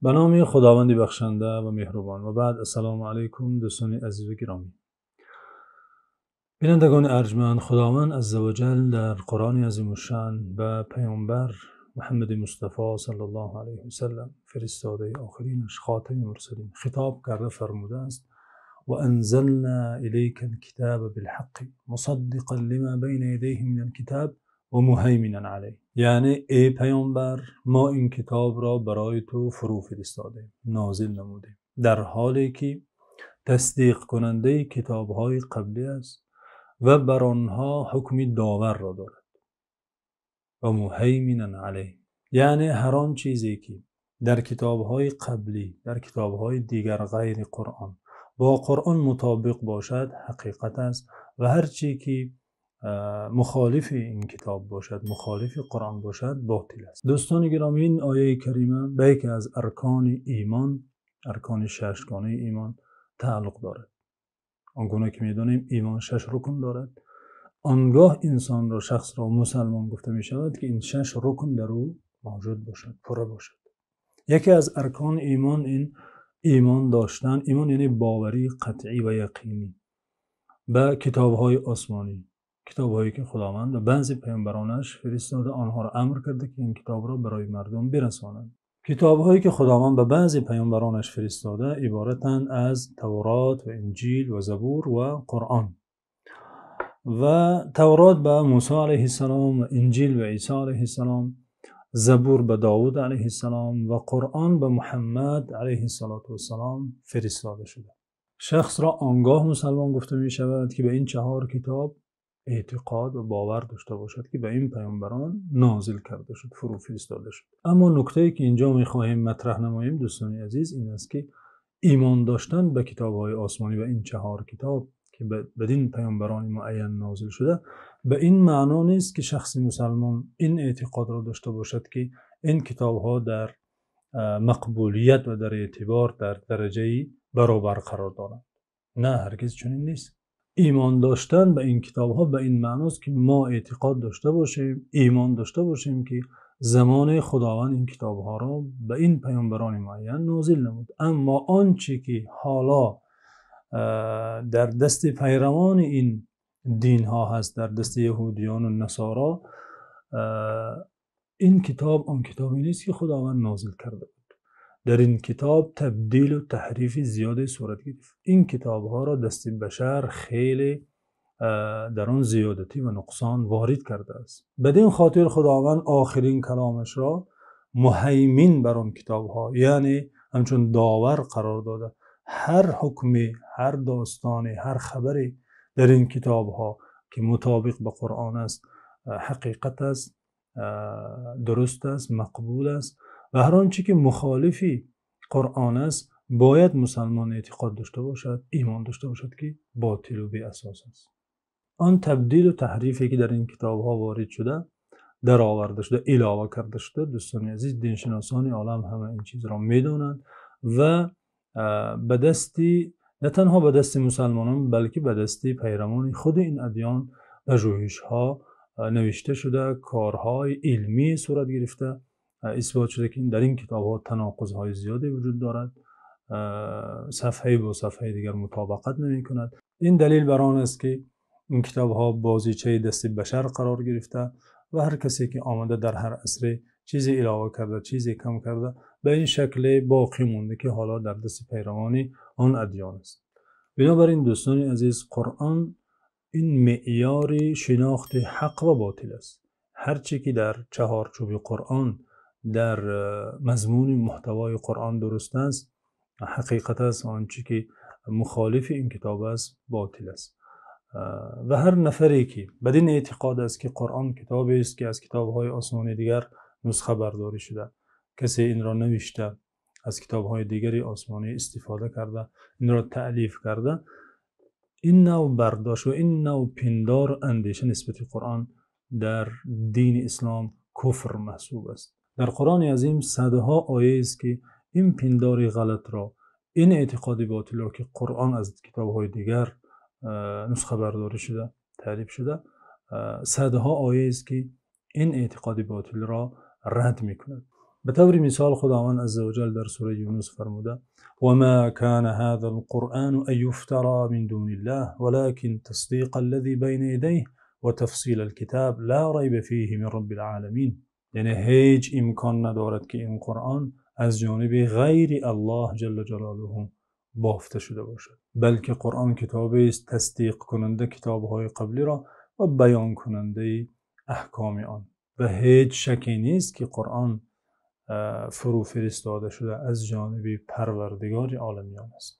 Ба номи Худованди бахшанда ва меҳрубон. Ва баъд, ассалому алайкум, дӯстони азизу гиромӣ. Бинандагони арҷманд, Худованд азза ва ҷал дар Қуръони азимушшаън ба паёмбар Муҳаммади Мустафо саллаллоҳу алайҳи васаллам, фиристодаи охиринаш, хотами мурсалин, хитоб карда фармудааст: ва анзална илайкал китаба билҳаққи мусаддиқан лима байна ядайҳи минал китаб ва муҳайминан алайҳ. Яъне эй паёмбар, мо ин китобро барои ту фурӯ фиристодем, нозил намудем, дар ҳоле ки тасдиқкунандаи китобҳои қаблӣ аст ва бар онҳо ҳукми доварро дорад. Ва муҳайминан алайҳ, яъне ҳар он чизе ки дар китобҳои қаблӣ, дар китобҳои дигар ғайри Қуръон бо Қуръон мутобиқ бошад, ҳақиқат аст, ва ҳар чи ки мухолифи ин китоб бошад, мухолифи Қуръон бошад, ботил аст. Дӯстони гиромӣ, ин ояи карима ба яке аз аркони имон, аркони шашгонаи имон тааллуқ дорад. Он гуна ки медонем, имон шаш рукн дорад. Он гоҳ инсонро, шахсро мусулмон гуфта мешавад, ки ин шаш рукн дар ӯ мавҷуд бошад, пурра бошад. Яке аз аркони имон ин имон доштан, имон яъне бовари қатъӣ ва яқинӣ ба китобҳои осмонӣ, китобҳое ки Худованд ба баъзе паёмбаронаш фиристода, онҳоро амр карда, ки ин китобро барои мардум бирасонанд. Китобҳое ки Худованд ба баъзе паёмбаронаш фиристода иборатанд аз Таврот ва Инҷил ва Забур ва Қуръон. Ва Таврот ба Мусо алайҳиссалом ва Инҷил ба Исо алайҳиссалом, Забур ба Довуд алайҳиссалом ва Қуръон ба Муҳаммад алайҳиссалоту вассалом фиристода шуда. Шахсро он гоҳ мусулмон гуфта мешавад, ки ба ин чаҳор китоб эътиқод ва бовар дошта бошад, ки ба ин паёмбарон нозил карда шуд, фурӯ фиристода шуд. Аммо нуктае ки инҷо мехоҳем матраҳ намоем, дӯстони азиз, ин аст, ки имон доштан ба китобҳои осмонӣ ва ин чаҳор китоб ки ба дин паёмбарони муайян нозил шуда, ба ин маъно нест, ки шахси мусулмон ин эътиқодро дошта бошад, ки ин китобҳо дар мақбулият ва дар эътибор дар дараҷаи баробар қарор доранд. На, ҳаргиз чунин нест. Имон доштан ба ин китобҳо ба ин маъност, ки мо эътиқод дошта бошем, имон дошта бошем, ки замони Худованд ин китобҳоро ба ин паёмбарони муайян нозил намуд. Аммо он чи ки ҳоло дар дасти пайравони ин динҳо ҳаст, дар дасти яҳудиён ва насоро, ин китоб он китобе нест, ки Худованд нозил карда буд. Дар ин китоб табдил ва таҳрифи зиёде сурат гирифт. Ин китобҳоро дасти башар хеле дар он зиёдатӣ ва нуқсон ворид кардааст. Бад-ин хотир Худованд охирин каломашро муҳаймин бар он китобҳо, яъне ҳамчун довар қарор дода. Ҳар ҳукме, ҳар достоне, ҳар хабаре дар ин китобҳо ки мутобиқ ба Қуръон аст, ҳақиқат аст, дуруст аст, мақбул аст, ва ҳар он чи ки мухолифи Қуръон аст, бояд мусулмон эътиқод дошта бошад, имон дошта бошад, ки ботил ва беасос аст. Он табдил ва таҳрифе ки дар ин китобҳо ворид шуда, дароварда шуда, илова карда шуда, дӯстони азиз, диншиносони олам ҳама ин чизро медонанд ва ба дасти, на танҳо ба дасти мусулмонон, балки ба дасти пайравони худи ин адён пажӯҳишҳо навишта шуда, корҳои илмӣ сурат гирифта, исбот шуда, ки дар ин китобҳо танақузҳои зиёде вуҷуд дорад, саҳфае бо саҳфаи дигар мутобиқат намекунад. Ин далел бар он аст, ки ин китобҳо бозичаи дасти башар қарор гирифта ва ҳар касе ки омада дар ҳар асре чизе илова карда, чизе кам карда, ба ин шакл боқӣ монда, ки ҳоло дар дасти пайравони он адён аст. Бинобар ин, дӯстони азиз, Қуръон ин меъёри шинохти ҳақ ва ботил аст. Ҳар чи ки дар чаҳорчӯби Қуръон, дар мазмуни мӯҳтавои Қуръон дуруст аст, ҳақиқат аст, ва он чи ки мухолифи ин китоб аст, ботил аст. Ва ҳар нафаре ки бад ин эътиқод аст, ки Қуръон китобест, ки аз китобҳои осмонии дигар нусхабардорӣ шуда, касе инро навишта, аз китобҳои дигари осмонӣ истифода карда, инро таълиф карда, ин навъ бардошт ва ин навъ пиндор ва андеша нисбат ба Қуръон дар дини ислом куфр маҳсуб аст. Дар Қуръони азим садҳо оя аст, ки ин пиндори ғалатро, ин эътиқоди ботилро, ки Қуръон аз китобҳои дигар нусхабардорӣ шуда, таълиф шуда, садҳо оя аст, ки ин эътиқоди ботилро рад мекунад. Ба таври мисол, Худованд азза ва ҷалл дар сураи Юнус фармуда: "Ва ма кана ҳазал қуръону ан юфтара мин дуниллаҳ валакин тасдиқаллази байна ядайҳи ва тафсилал китаб ла райба фиҳи мин роббил оламин". Яъне ҳеҷ имкон надорад, ки ин Қуръон аз ҷониби ғайри Аллоҳ ҷалла ҷалолаҳу бофта шуда бошад, балки Қуръон китобест тасдиқкунандаи китобҳои қаблиро ва баёнкунандаи аҳкоми он. Ва ҳеҷ шакке нест, ки Қуръон фурӯ фиристода шуда аз ҷониби Парвардигори оламиён аст.